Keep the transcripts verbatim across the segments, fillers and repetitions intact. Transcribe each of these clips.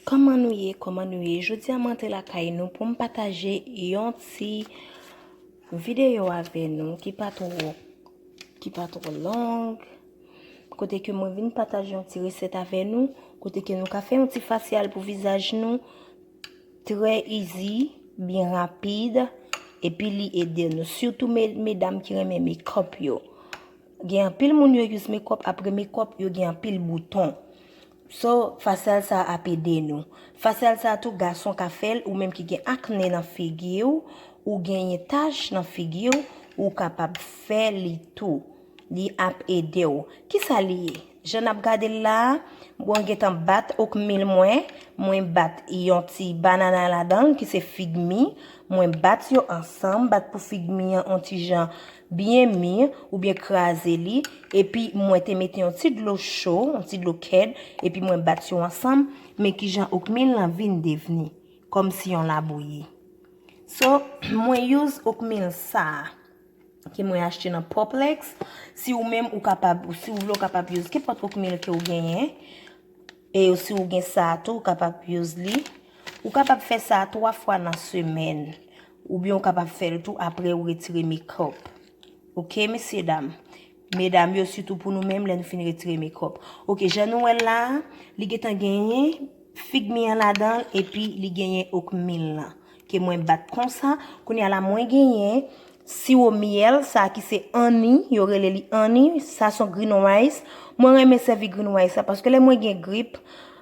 Kòman nou ye? Kòman nou ye? Jodi a mwen antre lakay nou pou m pataje yon ti videyo avè nou ki pa twò, ki pa twò long. Kote ke mwen vin pataje yon ti resèt avè nou, kote ke nou ka fè yon ti fasyal pou vizaj nou, trè easy, byen rapid, epi li ede nou, sitou me-, medam ki renmen makeup yo. Gen anpil moun yo use makeup, apre makeup yo gen anpil bouton. So, fasyal sa ap ede nou. Fasyal sa tou, gason ka fè l, ou menm ki gen akne nan figi w, ou genyen tach nan figi w, ou kapab fè li tou. Li ap ede w. Kisa li ye? Jan n ap gade l la a, mwen gentan bat okmil mwen, mwen bat yon ti banana ladan l ki se fig mi, mwen bat yo ansanm, bat pou fig mi an on ti jan byen mi oubyen kraze li, epi mwen te mete yon ti dlo cho, yon ti dlo kèd, epi mwen bat yo ansanm, men kijan okmil lan vin devni, kòmsi yon labouyi. So, mwen use okmil sa a ke mwen achte nan Publix. Si ou menm ou kapab, si ou vle ou kapab use kenpòt okmil ke ou genyen. E si ou gen sa a tou, ou kapab use li. Ou kapab fè sa a twa fwa nan semèn. Oubyen ou kapab fè l tou apre ou retire makeup. Oke, mesye dam. Medam yo, sitou pou nou menm, lè nou fin retire makeup. Oke, jan nou wè l la a, li gentan genyen fig mi an ladan l, epi li genyen okmil lan. Ke mwen bat konsa. Kounye a la, mwen genyen siwo myèl, sa ki se anni, yo rele li anni, sa se yon green rice. Mwen renmen sèvi green rice la, paske lè mwen gen grip,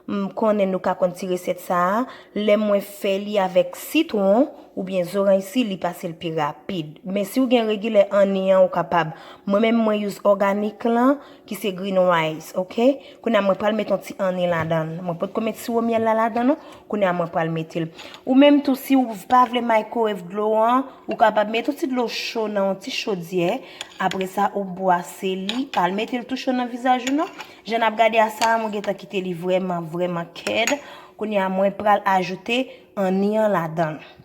m konnen nou ka konn ti resèt sa a. Lè mwen fè li avèk sitwon oubyen zoranj si, li pase l pi rapid. Men si w gen regilè anni an, ou kapab. Mwen menm, mwen use òganik lan, ki se green rice, oke? Kounye a, mwen pral met yon ti anni ladan l. Mwen potko met siwo myèl la ladan l non. Kounye a, mwen pral mete l. Ou menm tou, si w pa vle microwave dlo an, ou kapab mete yon ti dlo cho nan yon ti chodyè. Apre sa, ou bwase li, pa al mete l tou cho nan vizaj ou non. Jan n ap gade a sa a, mwen gentan kite li vrèman, vrèman kèd. Kounye a, mwen pral ajoute anni an ladan l.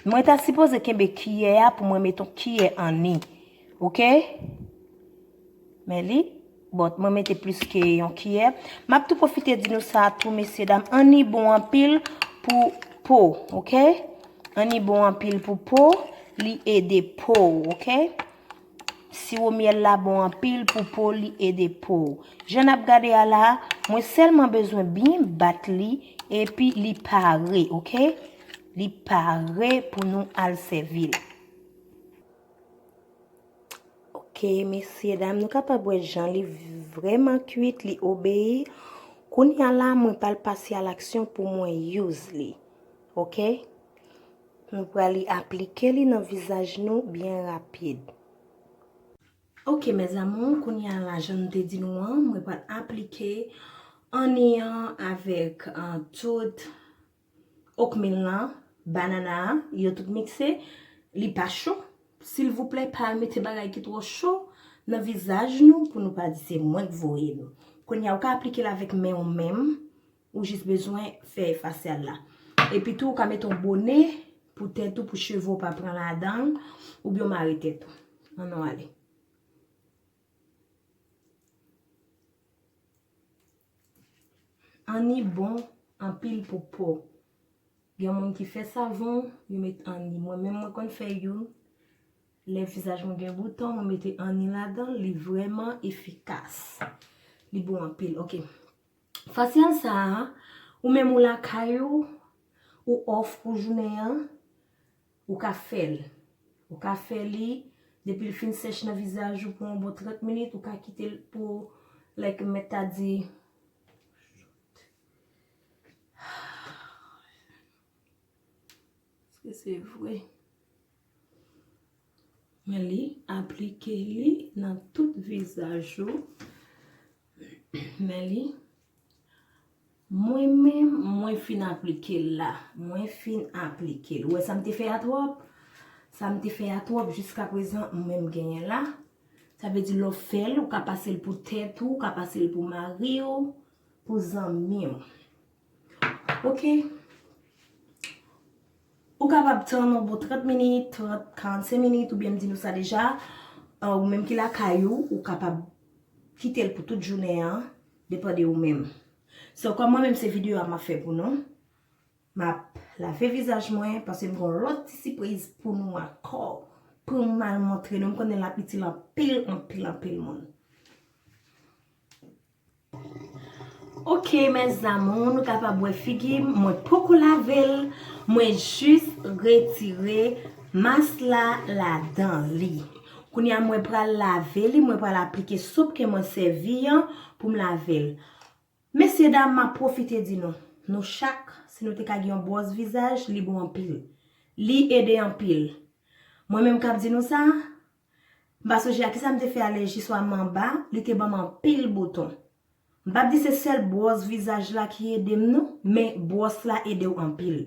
Mwen ta sipoze kenbe kiyè a pou mwen mete yon kiyè anni. Oke? Men li, but mwen mete plis ke yon kiyè. M ap tou pwofite di nou sa tou, mesye dam, anni bon anpil pou po, oke? Anni bon anpil pou po, li ede po w, oke? Siwo myèl la bon anpil pou po, li ede po w. Jan n ap gade a la, mwen sèlman bezwen byen bat li, epi li pare, oke? Li pare pou nou al sèvi l. Oke, mesye dam, nou kapab wè jan li vrèman kwit, li obeyi. Kounye a la, mwen pral pase a laksyon pou mwen use li. Oke? Nou pral li aplike li nan vizaj nou byen rapid. Oke, mes amours, kounye a la, jan m te di nou an, mwen pral aplike anni an avèk, ah, tout okmil lan, banana a, yo tout mikse, li pa cho. Silvouplè, pa mete bagay ki twò cho nan vizaj nou pou nou pa di se mwen k voye nou. Kounye a, ou ka aplike l avèk men w menm, ou jis bezwen fè fasyal la. Epi tou, ou ka mete yon bone pou tèt ou, pou cheve w pa pran ladan l, oubyen w mare tèt ou. Ann nou ale. Anni bon anpil pou po. Gen moun ki fè savon, yo met anni. Mwen menm, mwen konn fè youn. Lè vizaj mwen gen bouton, mwen mete anni ladan l, li vrèman efikas. Li bon anpil, oke. Fasyal sa a, ou menm ou lakay ou, ou off pou jounen an, ou ka fè l. Ou ka fè li, depi l fin sèch nan vizaj ou pou yon bon trant minit, ou ka kite l pou, like, mèt ta di, èske se vre? Men li, aplike li nan tout vizaj ou. Men li, mwen menm, mwen fin aplike l la. Mwen fin aplike l. Ou wè sa m te fè a twòp? Sa m te fè a twòp, jiska prezan, mwen menm genyen la. Sa vle di lè w fè l, ou ka pase l pou tèt ou, ou ka pase l pou mari w, pou zanmi w. Oke? Ou kapab tann yon bon trant minit, trant, karannsenk minit, oubyen m di nou sa deja, ah, ou menm ki lakay ou, ou kapab kite l pou tout jounen an, depann de ou menm. So, kòm mwen menm se videyo a m ap fè pou nou, m ap lave vizaj mwen, paske m gen yon lòt ti sipriz pou nou ankò. Pou m al montre nou, m konnen l ap itil anpil, anpil, anpil moun. Ok, mes amours, nou kapab wè figi m, mwen poko lave l, mwen jis retire mas la ladan li. Kounye a mwen pral lave li, mwen pral aplike sop ke mwen sèvi an pou m lave l. Mesye dam, m ap pwofite di nou, nou chak, si nou te ka gen yon bwòs vizaj, li bon anpil. Li ede anpil. Mwen menm k ap di nou sa, m pa sonje a kisa m te fè alèji swa m anba, li te ban m anpil bouton. M p ap di se sèl bwòs vizaj la ki ede m non, men bwòs la ede w anpil.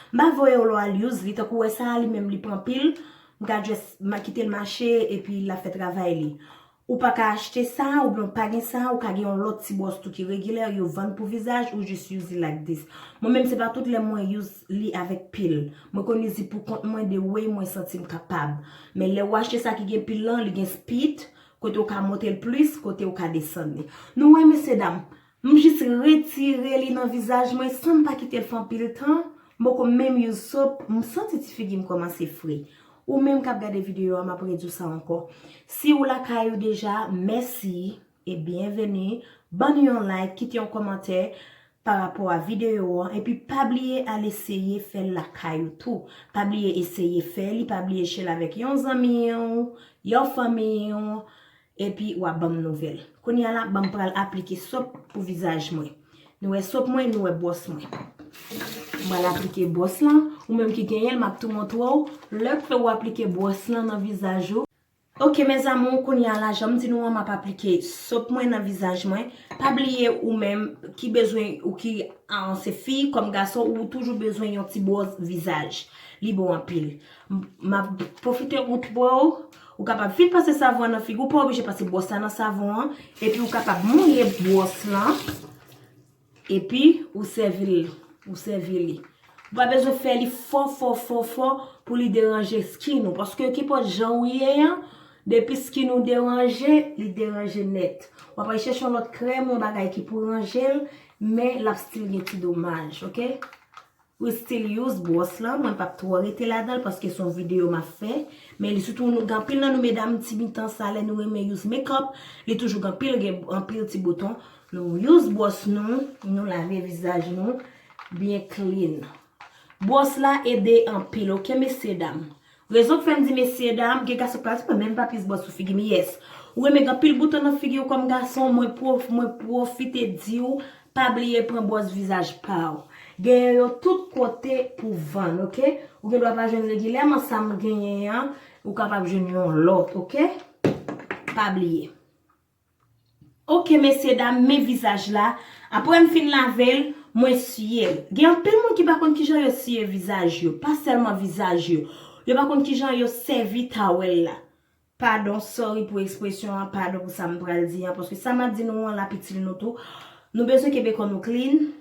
M pa voye w lò al use li, tankou w wè sa a, li menm li pran pil, m ka just ma kite l mache epi l ap fè travay li. Ou pa ka achte sa, oubyen w pa gen sa, ou ka gen yon lòt ti bwòs tou ki regilè, yo vann pou vizaj, ou jis use li like this. Mwen menm se pa tout lè mwen use li avèk pil. Mwen konn use li pou kont mwen the way mwen santi m kapab. Men lè w achte sa ki gen pil lan, li gen spit, kote w ka monte l plis, kote w ka desann li. Nou wè, mesye dam, m jis retire li nan vizaj mwen san m pa kite l fè anpil tan. M poko menm use sop, m santi ti figi m kòmanse fre. Ou menm k ap gade videyo a, m ap redi w sa ankò. Si w lakay ou deja, mèsi e byenveni. Ban nou yon like, kite yon kòmantè pa rapò a videyo an, epi pa bliye al eseye fè l lakay ou tou. Pa bliye eseye fè li, pa bliye share l avèk yon zanmi w, yon fanmi w, epi w ap ban m nouvèl. Kounye a la, ban m pral aplike sop pou vizaj mwen. Nou wè sop mwen, nou wè bwòs mwen. M pral aplike bwòs lan, ou menm ki genyen l, m ap tou montre w lè w aplike bwòs lan nan vizaj ou. Ok, mes amours, kounye a la, jan m di nou an, m ap aplike sop mwen nan vizaj mwen. Pa bliye ou menm ki bezwen, ou ki, ah, se fi kòm gason, ou toujou bezwen yon ti bwòs vizaj. Li bon anpil. M, m ap pwofite montre w, ou kapab fin pase savon an nan figi w, ou pa oblije pase bwòs la nan savon an, epi ou kapab mouye bwòs lan. Epi, ou sèvi l, ou sèvi li. Ou pa bezwen fè li fò, fò, fò, fò pou li deranje skin ou. Paske kenpòt jan ou ye an, depi skin ou deranje, li deranje nèt. W ap al chèche yon lòt krèm, yon bagay ki pou ranje l, men l ap still gen ti domaj, ok? We still use bwòs lan, mwen p ap twò rete ladan l paske se yon videyo m ap fè. Men li sitou nou, gen anpil nan nou medam ti mitan sa lè nou renmen use makeup, li toujou gen anpil, gen anpil ti bouton. Nou use bwòs nou, nou lave vizaj nou byen clean. Bwòs la ede anpil, ok, mesye dam. Rezon k fè m di mesye dam, gen gason k pral di mwen menm pa plis bwòs sou figi m, yes. Ou renmen gen anpil bouton nan figi w kòm gason, mwen pwof-, mwen pwofite di w, pa bliye pran bwòs vizaj pa w. Genyen yo tout kote pou vann, ok? Ou gen dwa pa jwenn regilyèman sa m genyen an, ou kapab jwenn yon lòt, ok? Pa bliye. Ok, mesye dam, men vizaj la. Apre m fin lave l, mwen siye l. Gen anpil moun ki pa konn kijan yo siye vizaj yo. Pa sèlman vizaj yo. Yo pa konn kijan yo sèvi tawèl la. Padon, sorry pou ekspresyon an, padon pou sa m pral di an, paske sa m ap di nou an, l ap itil nou tou. Nou bezwen kenbe kò nou clean,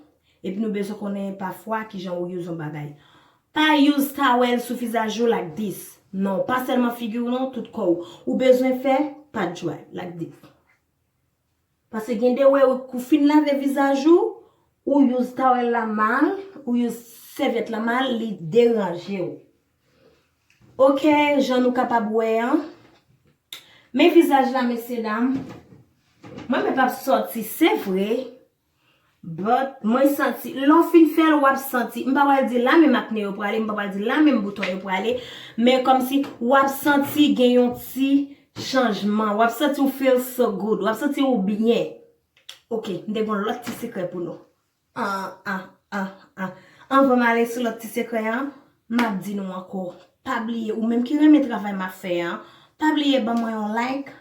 epi nou bezwen konnen pafwa kijan ou use yon bagay. Pa use tawèl sou vizaj ou like this. Non, pa sèlman figi w non, tout kò w. Ou bezwen fè pat dry like this. Paske gen de wè ou fin lave vizaj ou, ou use tawèl la mal, ou use sèvyèt la mal, li deranje w. Ok, jan nou kapab wè an. Men vizaj la, mesye dam. Mwen menm p ap sòti, se vre. But mwen santi, lè w fin fè l, w ap santi, m pa pral di la menm akne yo prale, m pa pral di la menm bouton yo prale, men kòmsi w ap santi gen yon ti chanjman, w ap santi w feel so good, w ap santi w byen. Ok, m te gen yon lòt ti sekrè pou nou. Ah, ah, ah, ah. Anvan m ale sou lòt ti sekrè an, m ap di nou ankò, pa bliye, ou menm ki renmen travay m ap fè an, pa bliye ban mwen yon like,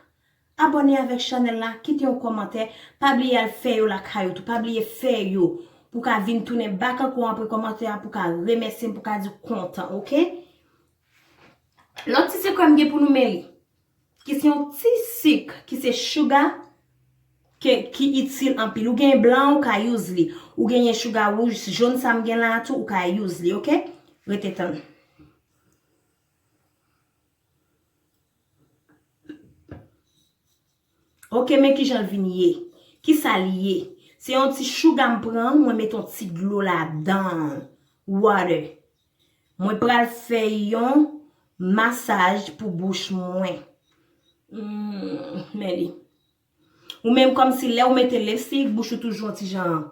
abòne avèk chanèl la, kite yon kòmantè, pa bliye al fè yo lakay ou tou, pa bliye fè yo, pou ka vin tounen back ankò apre kòmantè a, pou ka remèsye m, pou ka di w kontan, ok? Lòt ti sekrè m gen pou nou, men li, ki se yon ti sik, ki se chouga, ke, ki itil anpil. Ou gen blan, ou ka use li. Ou genyen chouga wouj, jòn sa m gen la a tou, ou ka use li, ok? Rete tann. Ok, men kijan l vin ye. Kisa l ye? Se yon ti chouga m pran, mwen mete yon ti dlo ladan. Water. Mwen pral fè yon masaj pou bouch mwen. Hmm, men li. Ou menm kòmsi lè ou mete lipstick, bouch ou toujou yon ti jan.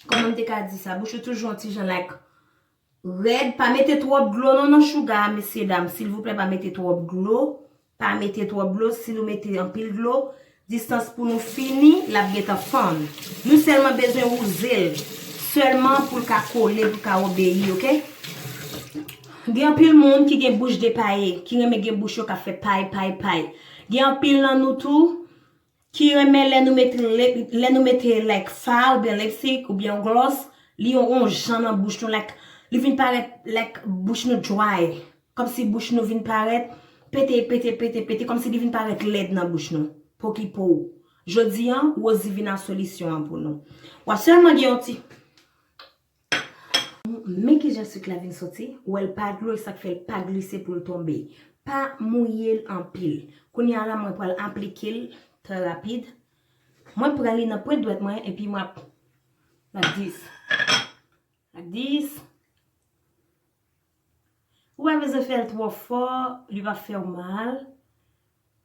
Kòman m te ka di sa? Bouch ou toujou yon ti jan like rèd. Pa mete twòp dlo non nan chouga a, mesye dam. Silvouplè, pa mete twòp dlo. Pa mete twòp dlo. Si nou mete anpil dlo, distans pou nou fini, l ap gentan fann. Nou sèlman bezwen wouze l. Sèlman pou l ka kole, pou l ka obeyi, oke? Gen anpil moun ki gen bouch depaye, ki renmen gen bouch yo k ap fè pay, pay, pay. Gen anpil nan nou tou ki renmen lè nou mete lip, lè nou mete like fard oubyen lipstick oubyen yon gloss, li yon, yon jan nan bouch nou, like, li vin parèt like bouch nou dry. Kòmsi bouch nou vin parèt pete, pete, pete, pete, kòmsi li vin parèt lèd nan bouch nou. Pokipo. Jodi an, Rosie vin a solisyon an pou nou. W ap sèlman gen yon ti. Men kijan sik la vin soti, ou wè l pa dlo, e sa k fè l pa glise pou l tonbe. Pa mouye l anpil. Kounye a la, mwen pral aplike l trè rapid. Mwen pran li nan pwent dwèt mwen, epi mwen ap, like this. Like this. Ou pa bezwen fè l twò fò, li p ap fè w mal.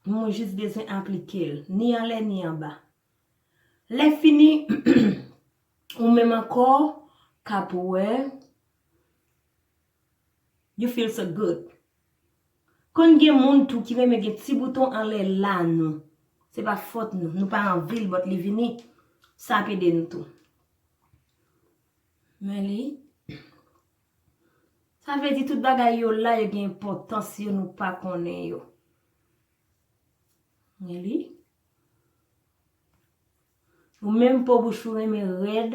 Mwen jis bezwen aplike l, ni anlè, ni anba. Lè fini, ou menm ankò, k ap wè, you feel so good. Konn gen moun tou ki renmen gen ti bouton anlè la nou. Se pa fòt nou, nou pa anvi l, but li vini. Sa ap ede nou tou. Men li. Sa vle di tout bagay yo la, yo gen enpòtans yo, nou pa konnen yo. Men li. Ou menm po bouch ou renmen rèd.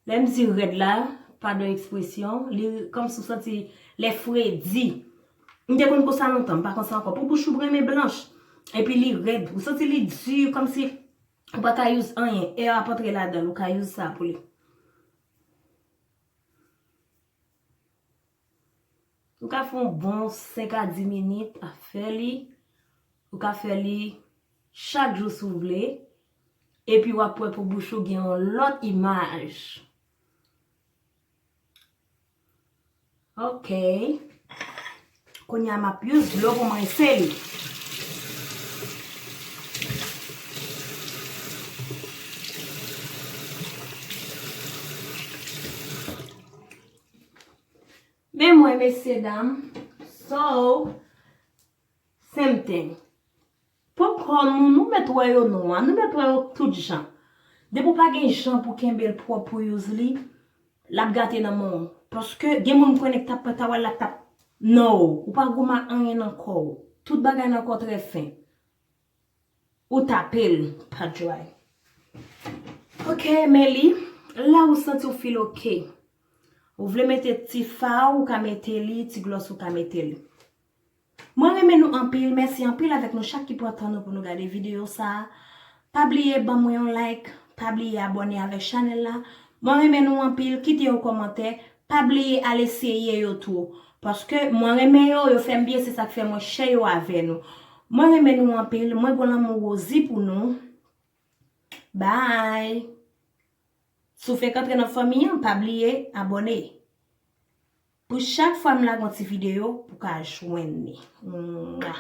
Lè m di rèd la, padon ekspresyon, li kòmsi w santi lè fredi. M te konn konsa lontan, m pa konsa ankò. Po bouch ou renmen blanch. Epi li rèd. Ou santi li di, kòmsi ou pa ka use anyen. Air ap antre ladan l, ou ka use sa pou li. Ou ka fè yon bon senk a dis minit ap fè li. Ou ka fè li chak jou si w vle. Epi w ap wè pou bouch ou gen yon lòt imaj. Ok. Kounye a m ap use dlo pou m rense li. Men mwen, mesye dam, so, same thing. Po kò nou, nou mèt wè yo nwa, nou mèt wè yo tout jan. Depi w pa gen jan pou kenbe l pwòp pou use li, l ap gate nan men w. Paske gen moun m konnen k t ap pran tawèl la, t ap, no, ou pa goumen anyen nan kò w. Tout bagay nan kò w trè fen. Ou tape l, pa dry. Ok, men li, la ou santi w feel ok. Ou vle mete ti fard, ou ka mete li, ti gloss, ou ka mete li. Mwen renmen nou anpil, mèsi anpil avèk nou chak ki pran tan nou pou nou gade videyo sa a. Pa bliye ban mwen yon like, pa bliye abòne avèk chanèl la. Mwen renmen nou anpil, kite yon kòmantè, pa bliye al eseye yo tou. Paske mwen renmen yo, yo fè m byen, se sa k fè mwen share yo avè nou. Mwen renmen nou anpil, mwen gon lanmou Rosie pou nou. Bye! Si w fenk antre nan fanmi an, pa bliye abòne. Pou chak fwa m lage yon ti videyo, pou w ka jwenn li. Mwa.